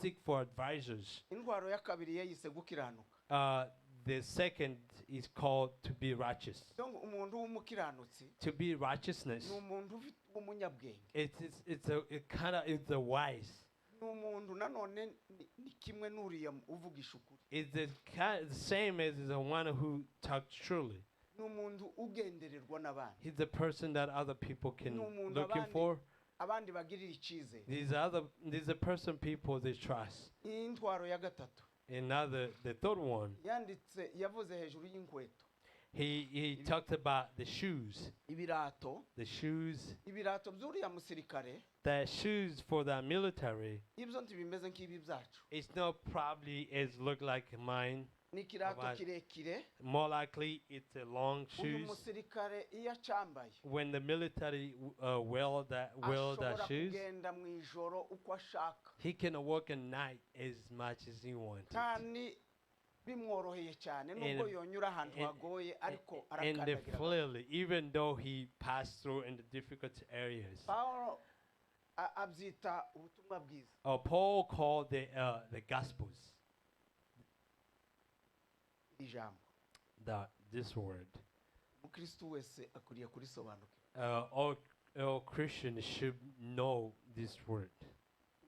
seek for advisors. Intwaro ya kabiri yayise gukiranuka. The second is called to be righteous. Donc umuntu w'umukiranutsi To be righteousness, ni umuntu ufite w'umunyabwenge, it's a it kind of it's a wise. Ni umuntu nanone ni- ni kimwe n'uriya uvugisha ukuri. It's the kind the same as the one who talks truly. Ni umuntu ugendererwa n'abandi. He's the person that other people can Ni umuntu looking abandi- for. Abandi bagirira icyizere. These a person people they trust. Intwaro ya gatatu, Another, the third one, yanditse yavuze hejuru y'inkweto, he talked about the shoes. Ibirato. The shoes, Ibirato by'uriya musirikare, the shoes for the military, ibyo ntibimeze nk'ibi byacu. It's not probably as look like mine. Ni ikirato Abandi. Kirekire. More likely, it's a long Uyu shoes. Musirikare iyo acambaye, When the military wear the ashobora shoes, kugenda mu ijoro uko ashaka, he can work at night as much as he wanted. Kandi bimworoheye cyane nubwo yonyura ahantu hagoye ariko And the arakandagira. Clearly, even though he passed through in the difficult areas. Pawulo a- abyita ubutumwa bwiza. Paul called the Gospels, Iri jambo, this word. Umukristo wese akwiriye kurisobanukirwa. All Christians should know this word.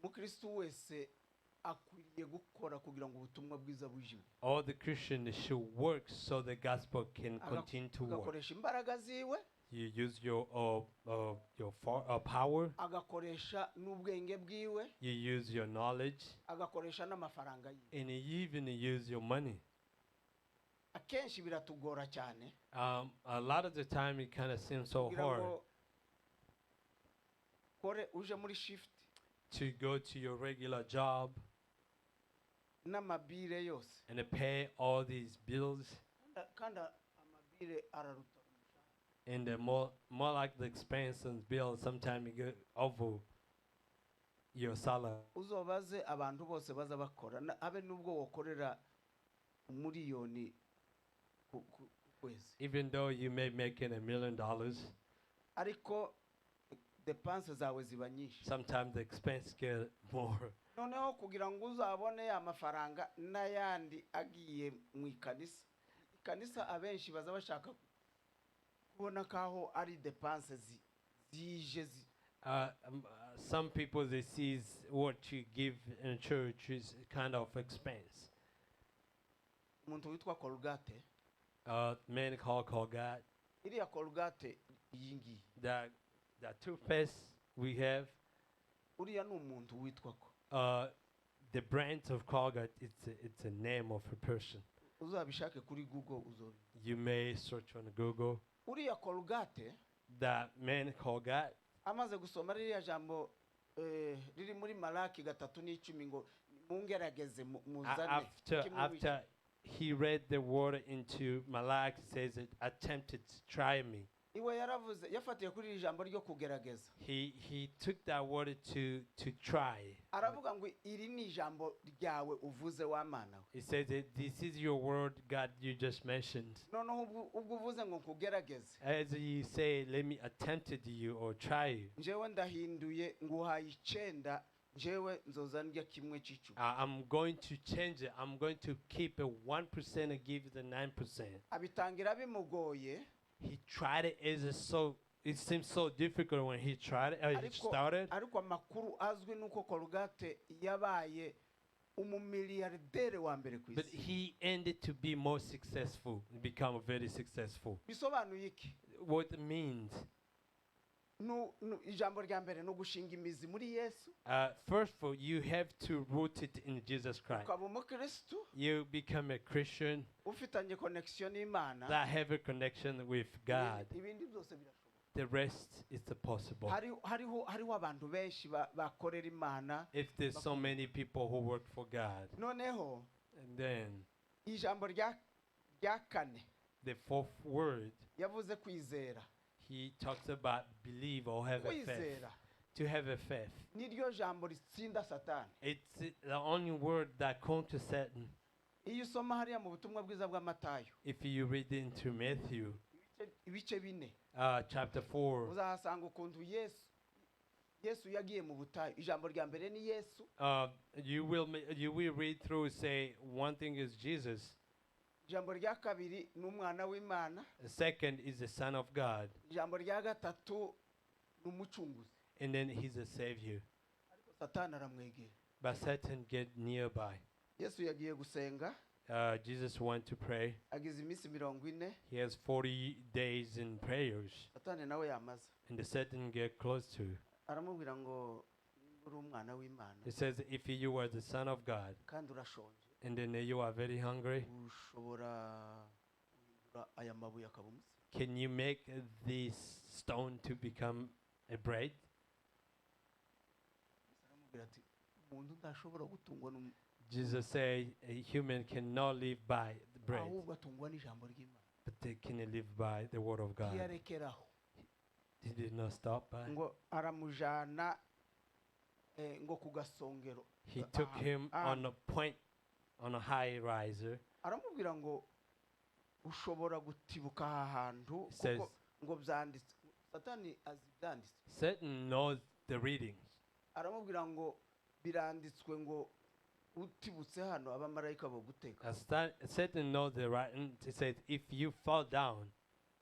Umukristo wese akwiriye gukora kugira ngo ubutumwa bwiza buje imbere. All the Christians should work so the gospel can Aga- continue to work. Agakoresha imbaraga ziwe, You use your power. Agakoresha n'ubwenge bwiwe, You use your knowledge, agakoresha n'amafaranga yiwe. And you even use your money. Akenshi biratugora cyane A lot of the time, it kind of seems so kugira hard ngo kore uje muri shift to go to your regular job n'amabire yose, and to pay all these bills, kandi amabire araruta umushahara. And the more like the expense and bills, sometimes you get over your salary. Uzobaze abantu bose baza bakora na- abe nubwo wokorera umuriyoni ku ku- ku kwezi, Even though you may make it $1 million, ariko dépenses zawe ziba nyinshi. Sometimes the expense get more. Noneho kugira ngo uzabone ya mafaranga n'ayandi agiye mu ikanisa, ikanisa abenshi baza bashaka kubona kaho ari dépenses zije Some people, they see what you give in church is kind of expense. Umuntu witwa Colgate, Man called Colgate, iriya Colgate iyi ngiyi, that toothpaste we have, uriya ni umuntu witwa ko the brand of Colgate, it's a name of a person. Uzabishake kuri Google uzobi You may search on Google. Uriya Colgate, That man Colgate, amaze gusoma ririya jambo riri muri Malaki 3:10 ngo mungerageze muzane after kimwe w'icumi. After he read the word into Malachi, says it attempted to try me. Iwe yaravuze yafatiye kuri iri jambo ryo kugerageza. He took that word to try. Aravuga ngo iri ni ijambo ryawe uvuze wa Mana we. He says that this is your word, God, you just mentioned. Noneho ubwo uvuze ngo nkugerageze, As you say, let me attempt it you or try you. Njyewe ndahinduye nguhaye icenda, njyewe nzoza ndya kimwe c'icumi. I'm going to change it. I'm going to keep a 1% and give you the 9%. Abitangira bimugoye. He tried it as a so it seems so difficult when he tried it. He Ariko started. Ariko amakuru azwi nuko Colgate yabaye umumiliyardere wa mbere ku But isi. He ended to be more successful, become very successful. Bisobanuye iki? What it means? Ijambo rya mbere ni ugushinga imizi muri Yesu, First of all, you have to root it in Jesus Christ. Ukaba umukristu You become a Christian ufitanye connection n'Imana. That have a connection with God. Ibindi byose birashoboka. The rest is possible. Hariho abantu benshi bakorera Imana. If there's so many people who work for God, Noneho and then ijambo rya kane, the fourth word, yavuze kwizera. He talks about believe or have a faith. Kwizera To have a faith. Niryo jambo ritsinda Satani. It's the only word that conquers Satan. Iyo usoma hariya mu butumwa bwiza bwa Matayo, If you read into Matthew ibice 4, chapter 4, uzahasanga ukuntu Yesu yagiye mu butayu. Ijambo rya mbere ni Yesu. You will read through, say one thing is Jesus. Ijambo rya kabiri ni umwana w'Imana. The second is the Son of God, Ijambo rya gatatu ni umucunguzi. And then he's a savior. Ariko Satani aramwegera. But Satan get nearby. Yesu yagiye gusenga. Jesus went to pray. Agize iminsi 40. He has 40 days in prayers, Satani nawe yamaze, and the Satan get close to. Aramubwira ngo nimba uri umwana w'Imana, He says, if you are the Son of God, kandi urashonje, and then you are very hungry, ushobora guhindura aya mabuye akaba umutsima? Can you make this stone to become a bread? Yesu aramubwira ati umuntu ntashobora gutungwa Jesus said, a human cannot live by the bread, ahubwo atungwa n'ijambo ry'Imana. But they can live by the word of God. Ntiyarekeraho. He did not stop by. Ngo aramujana ngo ku gasongero. He took him on a point, on a high riser. Aramubwira ngo ushobora gutibuka aha hantu He says, kuko ngo byanditswe. Satani azi ibyanditswe. Satan knows the readings. Aramubwira ngo biranditswe ngo utibutse hano abamarayika boguteka. Satan knows the writing. He says, if you fall down,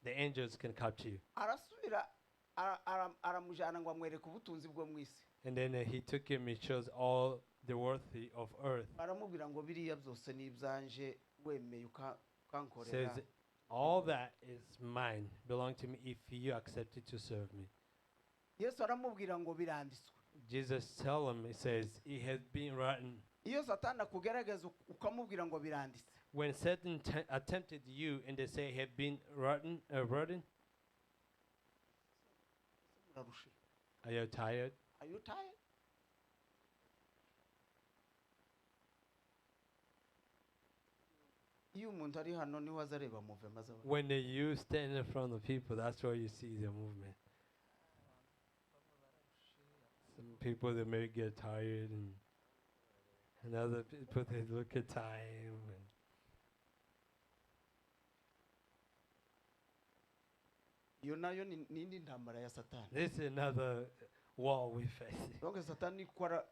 the angels can catch you. Arasubira aramujyana ngo amwereke ubutunzi bwo mu isi. And then he took him, he shows all the worthy of earth. Aramubwira ngo biriya byose ni ibyanje wemeye ukankorera. Says, all that is mine, belong to me if you accept it to serve me. Yesu aramubwira ngo biranditswe. Jesus tell him, he says, it has been written. Iyo Satani akugerageza ukamubwira ngo biranditse, When Satan attempted you and they say have been written, written, Murarushe. Are you tired? Are you tired? Iyo umuntu ari hano niho aza areba mouvement z'abantu. When you stand in front of people, that's where you see the movement. Some people, they may get tired, and other people, they look at time. And Iyo nayo ni indi ntambara ya Satani. This is another wall we face. Donc Satani ko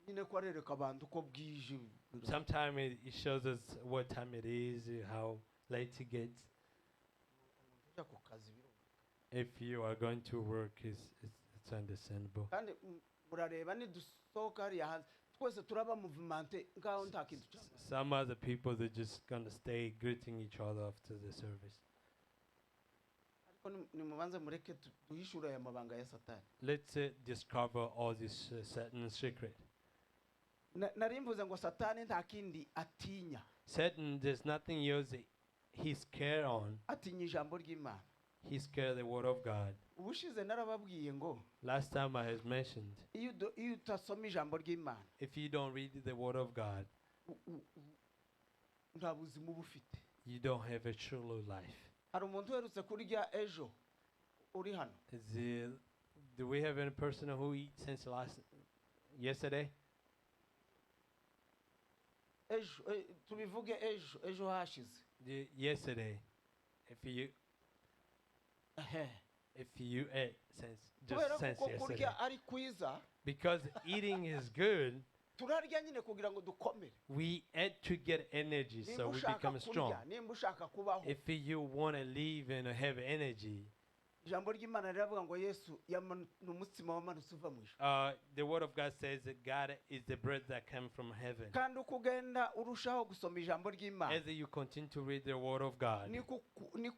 Nyine ko arereka abantu uko bwije. Sometimes it shows us what time it is, how late it gets. Ujya ku kazi birumvikana. If you are going to work, it's understandable. Kandi murareba nidusohoka hariya hanze twese turaba mouvementé nkaho nta kintu cyabaye. Some other people, they're just gonna stay greeting each other after the service. Ariko nimubanze mureke duhishure aya mabanga ya Satani. Let's discover all this Satan secret. Nari mvuze ngo Satani nta kindi atinya. Satan, there's nothing else he's scared on. Atinya ijambo ry'Imana. He's scared the word of God. Ubushize narababwiye ngo Last time I has mentioned, iyo utasoma ijambo ry'Imana, if you don't read the word of God, nta buzima uba ufite. You don't have a true life. Hari umuntu uherutse kurya ejo uri hano? Do we have any person who eat since last yesterday? Ejo, tubivuge ejo, ejo hashize. Yesterday, if you Ehe. if you ate since Kubera just since kuko yesterday, kurya ari kwiza, because eating is good. Turarya nyine kugira ngo dukomere. We ate to get energy, Nimba so we ushaka become strong. kurya, nimba ushaka kubaho, If you want to live and have energy, ijambo ry'Imana riravuga ngo Yesu ni umutsima wamanutse uva mu ijuru. The word of God says that God is the bread that came from heaven. Kandi uko ugenda urushaho gusoma ijambo ry'Imana, As you continue to read the word of God, niko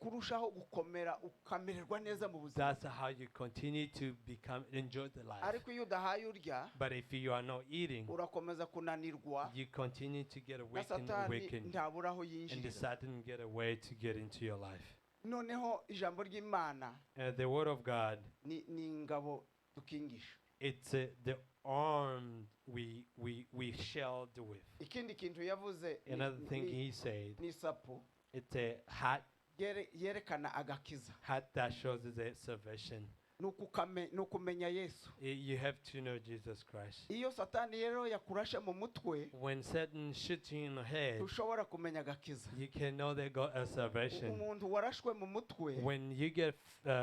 urushaho gukomera ukamererwa neza mu buzima. That's how you continue to become enjoy the life. Ariko iyo udahaye urya, But if you are not eating, urakomeza kunanirwa, you continue to get na awakened, Satani awakened, ntabura aho and the yinjirira. Satan get a way to get into your life. Noneho ijambo ry'Imana The word of God, ni ingabo dukingisha. It's the arm we shelled with. Ikindi kintu yavuze Another thing he said, ni isapu it's a hat yerekana agakiza. Hat that shows the salvation. Ni ukumenya Yesu. You have to know Jesus Christ. Iyo Satani rero yakurashe mu mutwe, When Satan shoots you in the head, ntushobora kumenya agakiza. You can know that God a salvation. Umuntu warashwe mu mutwe When you get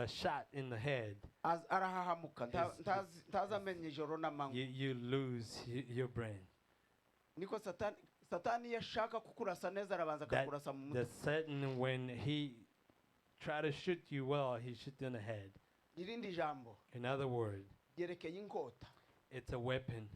shot in the head, arahahamuka, ntazamenya ijoro n'amanywa. you lose your brain. Niko Satani, Satani iyo ashaka kukurasa neza arabanza akakurasa mu The mutwe. Satan, when he try to shoot you well, he shoot you in the head. Irindi jambo In other words, ryerekeye inkota. It's a weapon.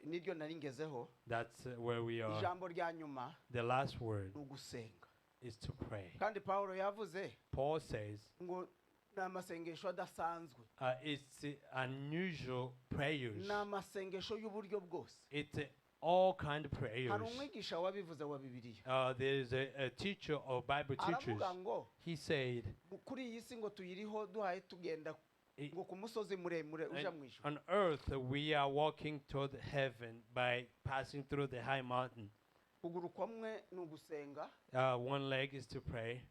Niryo nari ngezeho. That's where we are. Ijambo rya nyuma The last word ni ugusenga. Is to pray. Kandi Pawulo yavuze Paul says ngo ni amasengesho adasanzwe. It's unusual prayers. Ni amasengesho y'uburyo bwose. It's all kind of prayers. Hari umwigisha wabivuze wa Bibiliya. There is a teacher of Bible teachers. Aravuga ngo He said, kuri iyi si ngo tuyiriho duhaye tugenda ngo ku musozi muremure uja mu ijuru. On earth we are walking toward heaven by passing through the high mountain. Kuguru kumwe ni ugusenga, One leg is to pray,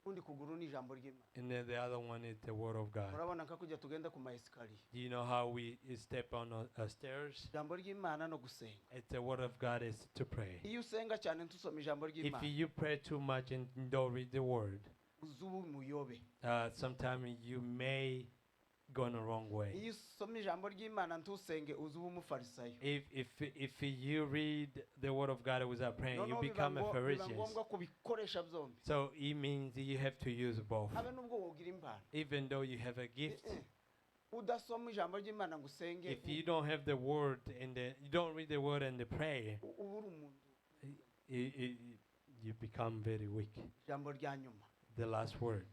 ukundi kuguru ni ijambo ry'Imana. And then the other one is the word of God. Urabona nka kujya tugenda ku ma escaliers. Do you know how we step on stairs? Ijambo ry'Imana no gusenga. It's the word of God is to pray. Iyo usenga cyane ntusome ijambo If ry'Imana, you pray too much and don't read the word, uza uba umuyobe. Sometimes you may go in the wrong way. Iyo usoma ijambo ry'Imana ntusenge uza uba umufarisayo. If you read the word of God without praying, you Noneho biba become a biba Pharisee. ngombwa kubikoresha byombi. So it means you have to use both. Habe nubwo wogira impano, Even though you have a gift, udasoma ijambo ry'Imana ngo usenge, if you don't have the word and you don't read the word and the prayer, uba uri umuntu. You become very weak. Ijambo rya nyuma, The last word.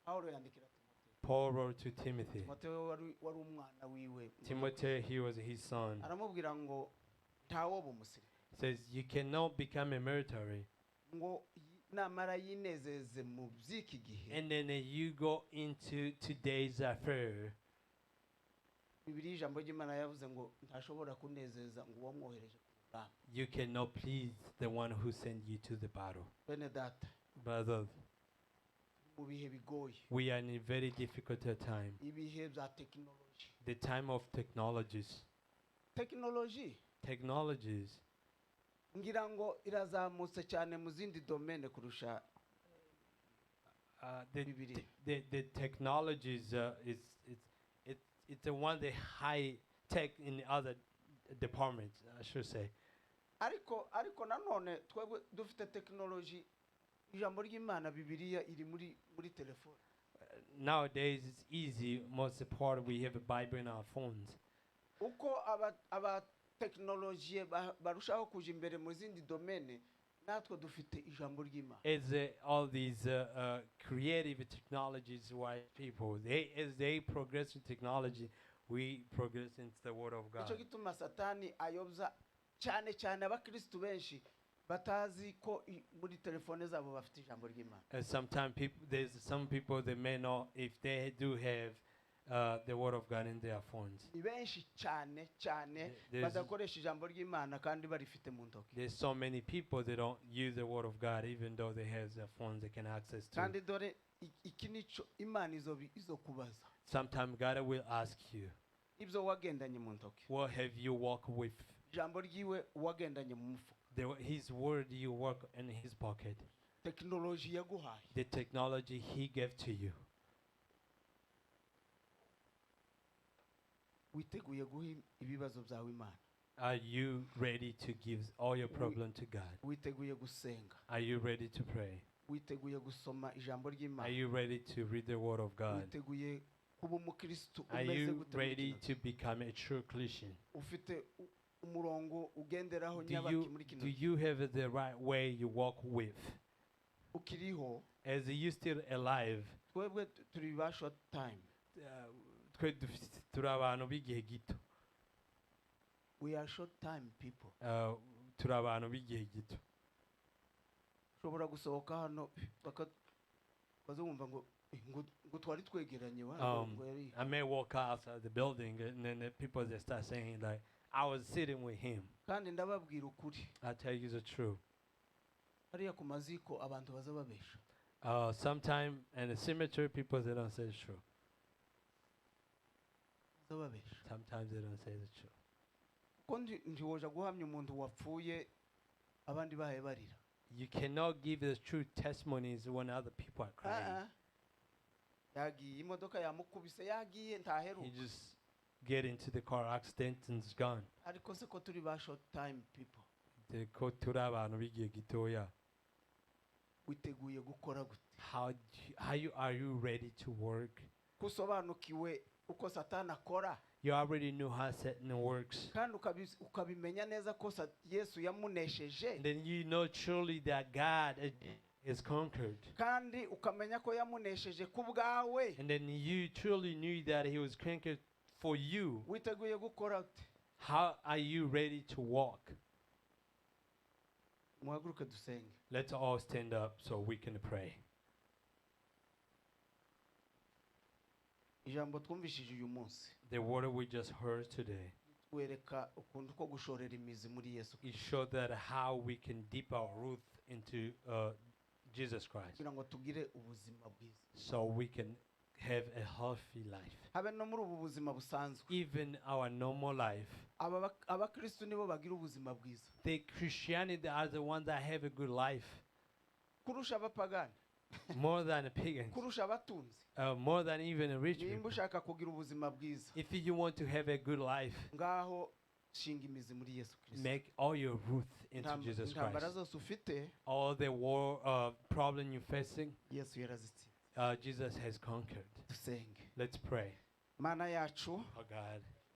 Pawulo yandikira Timoteyo. Paul wrote to Timothy. Timoteyo wari umwana wiwe. Timothy, he was his son. Aramubwira ngo ntawoba umusirikare Says you cannot become a military, ngo namara yinezeze mu by'iki gihe. And then you go into today's affair. Bibiliya ijambo ry'Imana yavuze ngo ntashobora kunezeza ngo uwamwohereje ku rugamba. You cannot please the one who sent you to the battle. Bene data, Brother, mu bihe bigoye, we are in a very difficult time. Ibihe bya tekinoloji. The time of technologies. Tekinoloji Technologies, ngira ngo irazamutse cyane mu zindi domaine kurusha Bibiliya. The technologies is it's the one the high tech in the other departments, I should say. Ariko nanone twebwe dufite tekinoloji, ijambo ry'Imana Bibiliya iri muri telefone. Nowadays, it's easy. Most part, we have a Bible in our phones. Uko abatekinolojiye barushaho kuja imbere mu zindi domaine, natwe dufite ijambo ry'Imana. As all these creative technologies, wise people, they as they progress in technology, we progress into the Word of Nicyo God. Gituma Satani ayobya cyane cyane abakristu benshi batazi ko muri telefone zabo bafite ijambo ry'Imana. And sometimes people, there's some people they may not, if they do have the Word of God in their phones. Ni benshi cyane cyane badakoresha ijambo ry'Imana kandi barifite mu ntoki. There's so many people that don't use the Word of God, even though they have their phones they can access to. Kandi dore iki nico Imana izo kubaza. Sometimes God will ask you, Ibyo wagendanye mu ntoki, what have you walked with? Ijambo ryiwe wagendanye mu mufuka, His word you work in his pocket. Tekinoloji yaguhaye. The technology he gave to you. Witeguye guha ibibazo byawe Imana? Are you ready to give all your problem to God? Witeguye gusenga? Are you ready to pray? Witeguye gusoma ijambo Are ry'Imana? you ready to read the Word of God? Witeguye kuba umukristu Are umeze you gute muri ready kino to become a true Christian? Ufite umurongo ugenderaho Do nyabaki you, muri kino do you have the right way you walk with? Ukiriho. As you still alive, Twebwe turi ba short time. Twe turi abantu b'igihe gito. We are short time people. Turi abantu b'igihe gito. Ushobora gusohoka hano bakazumva ngo "Eh, ngo twari twegeranye wa ngo yari." I may walk outside the building and then the people, they start saying like, "I was sitting with him." Kandi ndababwira ukuri. I tell you the truth. Hariya ku maziko abantu baza babesha. Sometime in the cemetery, people, they don't say the truth. Baza babesha. Sometimes they don't say the truth. Kuko ntiwoja guhamya umuntu wapfuye abandi bahaye barira. You cannot give the true testimonies when other people are crying. Ah, ah. Yagiye, imodoka yamukubise, yagiye, He ntaheruka. Just get into the car accident and it's gone. Ariko se ko turi ba short time people, The ko turi abantu b'igihe gitoya. Witeguye gukora gute? How you are you ready to work? Ko usobanukiwe uko Satani akora, You already know how Satan works. Kandi ukabimenya neza ko Yesu yamunesheje, And then you know truly that God is conquered. Kandi ukamenya ko yamunesheje ku bwawe, And then you truly knew that he was conquered for you. Witeguye gukora ute? How are you ready to walk? Muhaguruke dusenge. Let's all stand up so we can pray. Ijambo twumvishije uyu munsi The word we just heard today, twereka ukuntu ko gushorera imizi muri Yesu, it showed that how we can deep our root into Jesus Christ kugira ngo tugire ubuzima bwiza, so we can have a healthy life. Habe no muri ubu buzima busanzwe. Even our normal life, Aba abakristu nibo bagira ubuzima bwiza the Christianity are the ones that have a good life kurusha abapagani, more than the pagans, kurusha abatunzi. More than even the rich Nimba people. ushaka kugira ubuzima bwiza, If you want to have a good life, ngaho shinga imizi muri Yesu Kristo. make all your roots into Jesus Intambara Christ. zose ufite, All the war problem you're facing, Yesu yarazitsinze. Jesus has conquered. Dusenge. Let's pray. Mana yacu, Oh God,